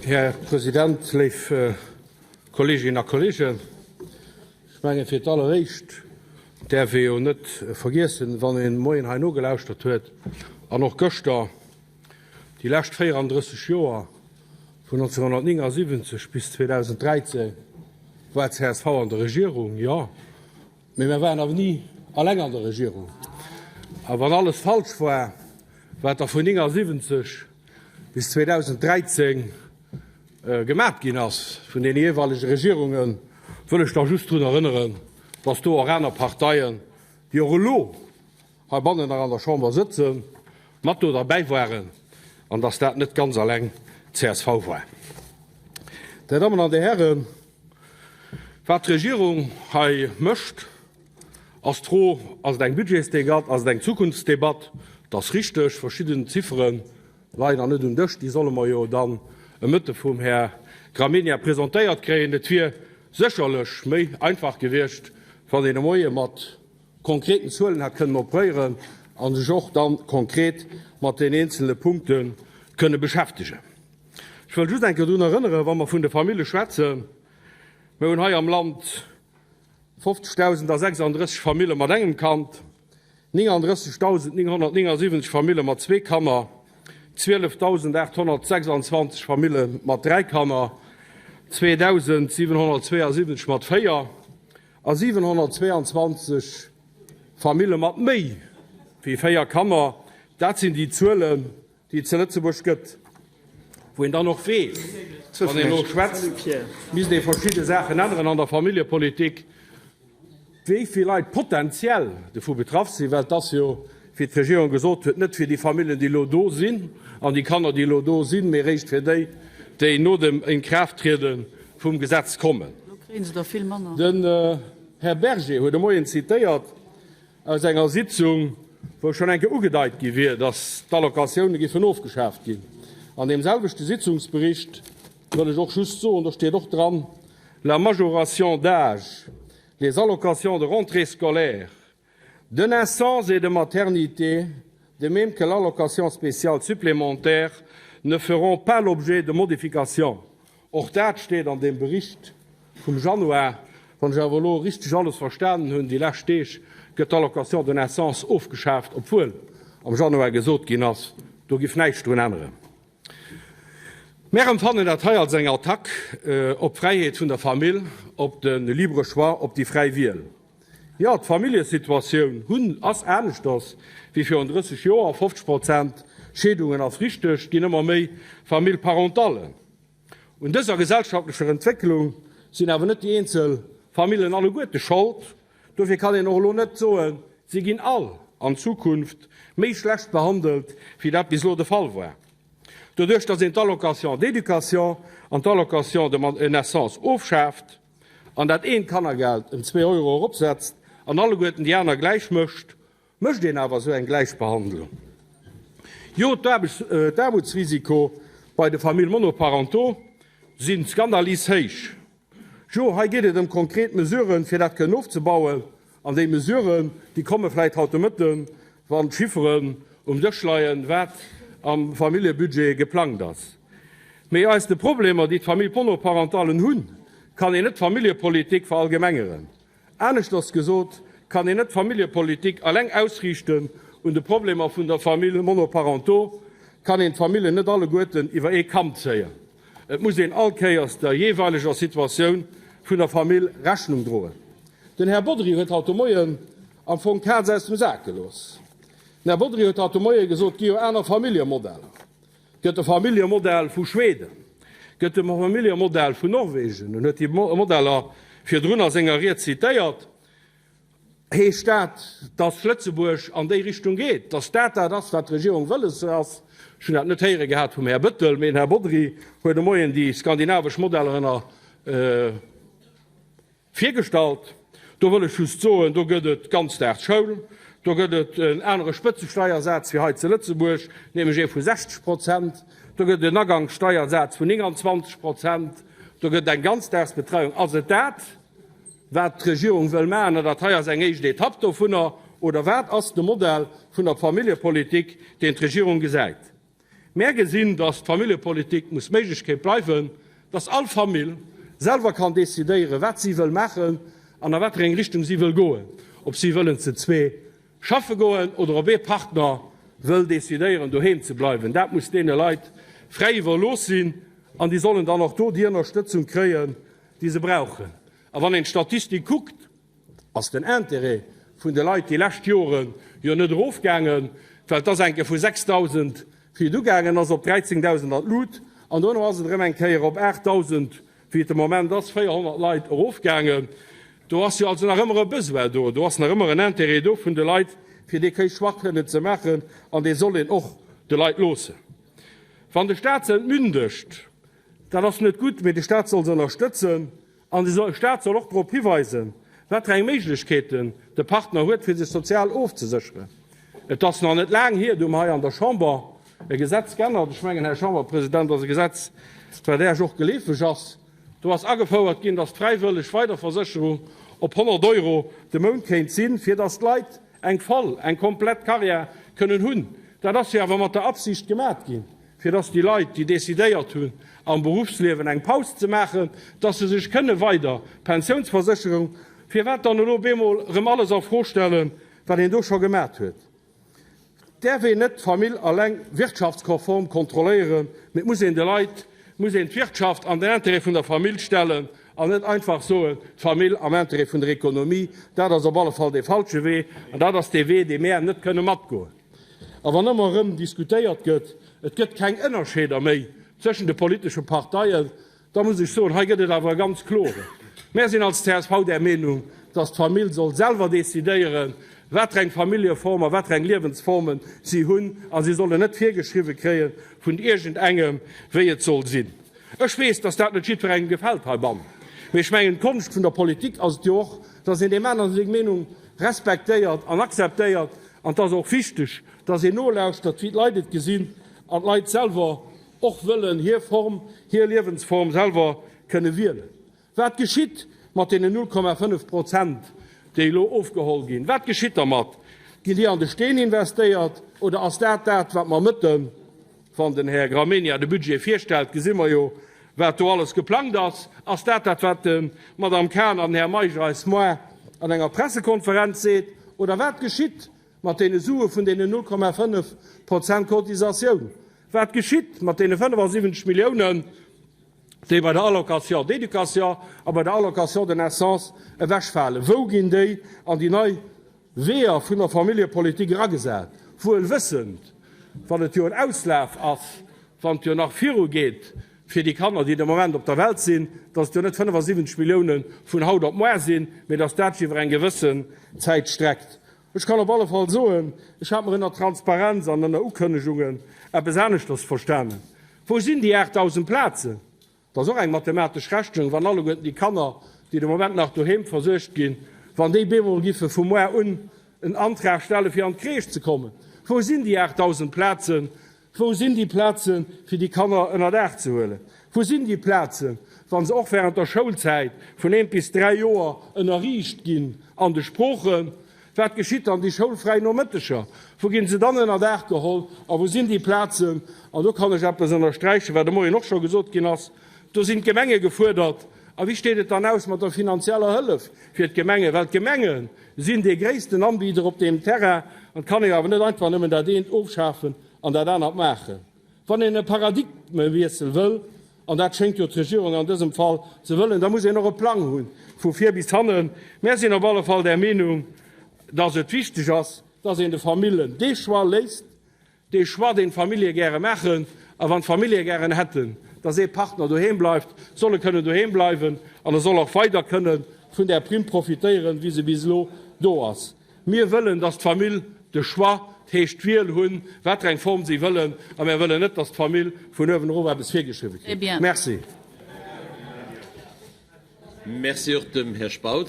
Här President, léif Kolleeginnen a Kolleegen. Ech mengen, fir d'alleréischt däerf ee jo net vergiessen, wann een de Moien hei nogelauschtert huet an och gëschter, déi lescht 34 Joer, vun 1979 bis 2013, war csv an der Regierung, jo, mee mir waren awer ni alleng an der Regierung. A wann alles falsch war, wat da vun 1979 bis 2013 gemat ginn ass vun deene jeeweilege Regierungen, wëll ech da just drun erënneren, dass do och aner Parteien, déi och elo heibannen nach an der Chamber sëtzen, mat do derbäi waren an dass dat net ganz alleng csv war. Dir Dammen an Dir Hären, wat d'Regierung hei mécht, ass d'Fro, Ass et eng Budgetsdebatt, ass et eng Zukunftsdebatt? Et ass richteg, verschidden Ziffere leien nach net um Dësch, déi solle mer jo dann e Mëtte vum Här Gramegna presentéiert kréien. Et wier sécherlech méi einfach gewiescht, wann een e Moie mat konkreten Zuelen hätt kënnen operéieren a sech och da konkret mat den eenzele Punkte kënne beschäftegen. Ech wëll just eng Kéier drun erënneren, wa mer vun de Famille schwätzen, Mir hunn hei am Land 50.036 Famille mat engem Kand, 39.979 Famille mat zwee Kanner, 12.826 Famille mat dräi Kanner, 2.772 mat véier a 722 Famille mat méi wéi véier Kanner. Dat sinn déi Zuelen, déi et zu Lëtzebuerg gëtt, wou een dann och weess, wann een elo schwätzt, misst ee verschidde Saachen änneren an der Familljepolitik, wéi vill Leit potenziell dovu betraff sinn, well et ass jo, wéi d'Regierung gesot huet, net fir déi Familljen, déi elo do sinn an déi Kanner, déi elo do sinn, mee eréischt fir déi, déi no dem Inkraafttriede vum Gesetz kommen. Den Här Berger huet e Moien zitéiert, Aus enger Sitzung, wou schonn eng Kéier ugedeit gi wier, datt d'Allocatioune giffen ofgeschaaft ginn. An deem selwechte Sitzungsbericht wëll ech och just soen, do steet och dran, La majoration d'âge, les allocations de rentrée scolaire, de naissance et de maternité, de même que l'allocation spéciale supplémentaire, ne feront pas l'objet de modifications. Och dat steet an deem Bericht vum Januar. Wann ech awer elo richteg alles verstanen hunn, déi lescht Deeg gëtt d'Allocation de naissance ofgeschaaft, obwuel am Januar gesot ginn ass, do giff näischt drun änneren. Mär empfannen dat hei als eng Attack op d'Fräiheet vun der Famill, op de libre choix, op déi fräi Wiel. Jo, d'Familljesituatioun hunn ass aneschters wéi virun 30 Joer. 50 Prozent Scheedungen ass richteg, et ginn ëmmer méi Famille-parentallen. Un dëser gesellschaftlecher Entwécklung sinn awer net déi eenzel Famillen alleguerte Schold. Dofir kann een och elo net soen, si ginn all an Zukunft méi schlecht behandelt, wéi dat bis elo de Fall war. Doduerch, datt een d'Allocation d'éducation an d'Allocation de naissance ofschaaft an dat eent Kannergeld ëm zwee Euro eropsetzt an alleguerten déi aner gläich mécht, Mécht een awer esou eng Gläichbehandlung? Jo, d'Aarmutsrisiko bei de Familles monoparentaux si skandalis héich. Jo, hei geet et ëm konkret Mesuren, fir dat kënnen ofzebauen. An déi Mesuren, déi komme vläicht haut de Mëtten, wann d'Chifferen um Dësch leien, wat am Familljebudget geplangt ass. Mee aus de Problemer, déi d'Familles monoparentalen hunn, kann een net d'Familljepolitik verallgemengeren. Aneschters gesot, kann een net d'Familljepolitik alleng ausriichten un de Problemer vun der Famille monoparentaux, kann een d'Famillen net alleguerten iwwer ee Kamm zéien. Et muss een all Kéiers der jeeweileger Situatioun vun der Famill Rechnung droen. Den Här Bodry huet haut de Moien am Fong d'Kaz aus dem Sak gelooss. Den Här Bodry huet haut de Moie gesot, et gi jo aner Familljemodeller. Gëtt de Familljemodell vu Schweden, gëtt de Familljemodell vun Norwegen, en huet déi Modeller virdrun a senger Ried zitéiert, heescht dat, datt Lëtzebuerg an déi Richtung geet, datt dat dat ass, wat d'Regierung wëlles ass? Ech hunn dat net héiere gehat vum Här Bettel, mee den Här Bodry huet de Moien déi skandinavesch Modeller ënner Virgestallt. Do wëll ech just soen, do gëtt et Ganzdagsschoul, do gëtt et en anere Spëtzesteiersaz wéi hei zu Lëtzebuerg, nämlech ee vu 60 Prozent, do gëtt et en Agangssteiersaz vun 29 Prozent, do gëtt et eng Ganzdagsbetreiung. Ass et dat, wat d'Regierung wëll maachen, an dat hei ass eng éischt Etapp dovunner, oder wat ass de Modell vun der Familljepolitik, deen d'Regierung gesäit? Mär gesinn, dass d'Familljepolitik muss d'Méiglechkeet bleiwen, dass all Famill selwer kann decidéieren, wat si wëll maachen an a wat fir eng Richtung si wëll goen, ob si wëllen ze zwee schaffe goen oder ob ee Partner wëll decidéieren, doheem ze bleiwen. Dat muss deene Leit fräi iwwerlooss sinn an déi sollen dann och do déi Ënnerstëtzung kréien, déi se brauchen. A wann een d'Statistik kuckt, ass den Intérêt vun de Leit déi lescht Jore jo net erofgaangen, well et ass eng Kéier vu 6.000 wéi et ugaangen ass op 13.000 an d'Lut an dono ass et erëm eng Kéier op 8.000, wéi et de Moment ass, 400 Leit erofgaangen. Do ass jo also nach ëmmer e Besoin do, do ass nach ëmmer en Intérêt do vun de Leit, fir dee Choix kënnen ze maachen an dee soll een och de Leit loossen. Wann de Staat se entmündegt, dat ass net gutt, mee de Staat soll se ënnerstëtzen. An de Staat soll och drop hiweisen, wat fir eng Méiglechkeeten de Partner huet, fir sech sozial ofzesécheren. Et ass nach net laang hier, do hu mer hei an der Chamber e Gesetz geännert, ech mengen, Här Chamberpresident, ass e Gesetz, wat Äech och geleefeg ass, do ass agefouert ginn, dass d'fräiwëlleg Weiderversécherung op 100 Euro de Mount kéint sinn, fir dass d'Leit eng voll, eng komplett Karriär kënnen hunn. Dat ass jo awer mat der Absicht gemat ginn, fir dass déi Leit, déi decidéiert hunn, am Beruffsliewen eng Paus ze maachen, dass se sech kënne weider Pensiounsversécherung. Firwat dann elo bemol erëm alles a Fro stellen, wat een do scho gemat huet? Et däerf een net d'Famill alleng wirtschaftskonform kontrolléieren, mee et muss een de Leit, muss een d'Wirtschaft an den Intérêt vun der Famill stellen an net einfach soen, d'Famill am Intérêt vun der Ekonomie. Dat ass op alle Fall dee falsche Wee an dat ass dee Wee, dee mär net kënne matgoen. A wann ëmmer erëm diskutéiert gëtt, et gëtt keng Ënnerscheeder méi zwëschen de politesche Parteien, da muss ech soen, hei gëtt et awer e ganz kloren. Mär sinn als csv där Meenung, dass d'Famill soll selwer decidéieren, wat fir eng Familljeform a wat fir eng Liewensformen si hunn, a si sollen net virgeschriwwe kréie vun iergendengem, wéi et soll sinn. Ech weess, dass dat net jiddwerengem gefält heibannen, mee ech mengen, d'Konscht vun der Politik ass et jo och, dass een deem aneren seng Meenung respektéiert an akzeptéiert. An et ass och wichteg, dass een nolauschtert, wéi d'Leit et gesinn an d'Leit selwer och wëllen hir Form, hir Liewensform selwer kënne wielen. Wat geschitt mat deenen 0,5 Prozent, déi elo ofgeholl ginn? Wat geschitt dermat? Ginn déi an de Steen investéiert oder ass dat dat, wat mer mëtten, wann den Här Gramegna de Budget virstellt, gesi mer jo, wat do alles geplangt ass. Ass dat dat, wat d'Madame Cahen an den Här Meisch eis moar an enger Pressekonferenz seet? Oder wat geschitt mat deene Sue vun deenen 0,5 Prozent Cotisatioun? Wat geschitt mat deene 75 Milliounen, déi bei der Allocation d'éducation a bei der Allocation de naissance ewechfalen? Wou ginn déi an déi nei Weeër vun der Familljepolitik eragesat, wuel wëssend, wann et jo en Auslaf ass, wann et jo nach virugeet fir déi Kanner, déi de Moment op der Welt sinn, datt et jo net 75 Millioune vun haut op moar sinn, mee datt dat sech iwwer eng gewëssen Zäit streckt. Ech kann op alle Fall soen, ech hat mer ënner Transparenz an ënner Ukënnegungen eppes aneschters verstanen. Wou sinn déi 8.000 Plazen? Dat ass och eng mathematesch Rechnung, wann alleguerten déi Kanner, déi de Moment nach doheem versuergt ginn, wann déi bemol giffe vu muar un en Antrag stelle fir an d'Crèche ze kommen. Wou sinn déi 8.000 Plazen? Wou sinn déi Plazen, fir déi Kanner ënner Daach ze huelen? Wou sinn déi Plazen, wa se och während der Schoulzäit vun eent bis dräi Joer ënnerriicht ginn an de Sproochen? Wat geschitt dann déi schoulfräi Nomëtteger? Wou ginn se dann ënner Daach geholl a wou sinn déi Plazen? An do kann ech eppes ënnersträichen, wat de Moien och scho gesot ginn ass, Do sinn d'Gemenge gefuerdert. A wéi steet et dann aus mat der finanzieller Hëllef fir d'Gemengen? Well d'Gemenge sinn dee gréissten Anbieder op deem Terrain an et kann ee jo awer net einfach nëmmen dat eent ofschafen an dat anert maachen. Wann een e Paradigmewiessel wëll, an dat schéngt jo d'Regierung an dësem Fall ze wëllen, da muss een och e Plang hu vu vir bis hannen. Mär sinn op alle Fall der Meenung, dass et wichteg ass, dass een de Famillen dee Choix léisst, dee Choix, deen d'Famillje gäre maachen. A wann d'Famillje gären hätten, dass ee Partner doheem bleift, soll e kënnen doheem bleiwen an e soll och weider kënne vun där Primm profitéieren, wéi se bis elo do ass. Mir wëllen, dass d'Famill de Choix, dat heescht d'Wiel hunn, wat fir eng Form si wëllen, a mir wëllen net, dass d'Famill vun uewen erof eppes virgeschriwwe kritt. Merci. Merci och dem Här Spautz.